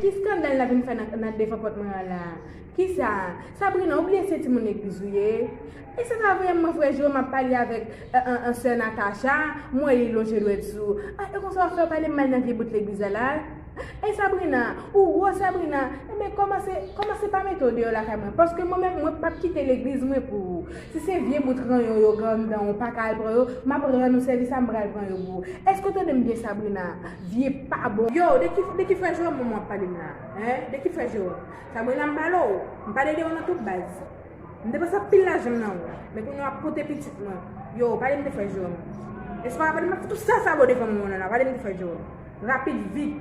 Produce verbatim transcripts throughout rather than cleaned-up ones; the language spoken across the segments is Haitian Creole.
Ki skandal l ap vin fè nan, nan devan pòt mwen an la? Kisa? Sabrina, ou bliye se timoun legliz ou ye? E se pa vre, mwen frè Jerome ap pale avèk, euh, euh, euh, sè Natacha, mwen li lonje dwèt sou. Ah, e konsa w ap fè yo pale m mal nan vye bout legliz la la? Ey Sabrina, ou gwo Sabrina, enben kòmanse, kòmanse pa mete w deyò lakay mwen, paske mwen menm, mwen p ap kite legliz mwen pou ou. Si se vye bout ranyon yo gen anndan w, ou pa ka al pran yo, m ap rann ou sèvis la, m pral pran yo pou ou. Èske w tande m byen Sabrina? Vye pa bon. Yo, de ki, de ki frè Jerome w ap pale m la? Hein? De ki frè Jerome? Sabrina, m pale w, m pale de ou nan tout baz. M depanse anpil lajan m nan ou, men kounye a w ap pote pitit mwen. Yo, pale m de frè Jerome. Espoir, pale m, ap fout ou sasabo devan manman w nan la, pale m de frè Jerome. Rapid, vit.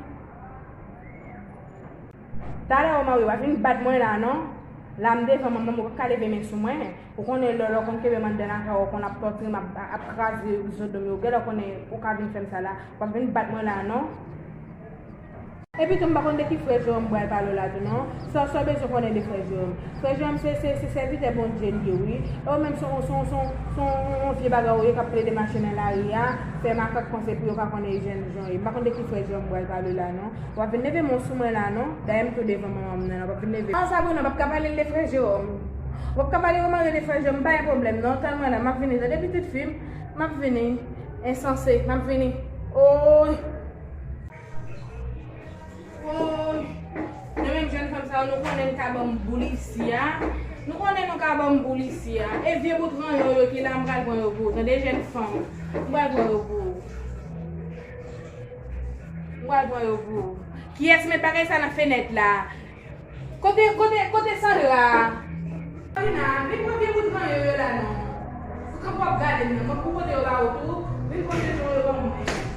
Talè ou mari w pa vin bat mwen la non. La m devan manman m, ou p ap ka leve men sou mwen. Ou konnen lè, lè w konn kenbe m anndan lakay ou, ou konn ap tòtire m, ap, ap kraze zo do m yo. Genlè w konnen ou ka vin fè m sa la. W ap vin bat mwen la non. Epi tou m pa konn de ki frè Jerome m pral pale w la tou non. Sa, sa w bezwen konnen de frè Jerome? Frè Jerome se, se, se sèvitè Bondye l ye wi. E ou menm se yon, se yon, se yon, se yon vye bagay ou ye k ap plede mache nan lari a, fè makak panse pou yo ka konnen jèn jan w ye. M pa konn de ki frè Jerome m pral pale w la non. W ap vin leve men w sou mwen la non. Dayè m tou devan manman m nan la, w ap vin leve. Ah, Sabrina, w p ap ka pale l de frè Jerome. W p ap ka pale yon mari de frè Jerome, pa gen pwoblèm non. Tann mwen la, m ap vini, tande pitit fi m. M ap vini. Ensanse, m ap vini. Oy. Oy. Nou menm jèn fanm sa yo, nou konnen n ka ban m boul isi a. Nou konnen nou ka ban m boul isi a. E vye bout ranyon yo ki la, m pral pran yo pou ou. Tande jèn fanm. M pral pran yo pou ou. M pral pran yo pou ou. Kiyès met bagay sa nan fenèt la? Kote, kote, kote Sandra? Sabrina, vin pran vye bout ranyon yo la non. Ou kanpe w ap gade m nan. Mwen pou pote yo ba ou tou. Vin pote yo ba mwen.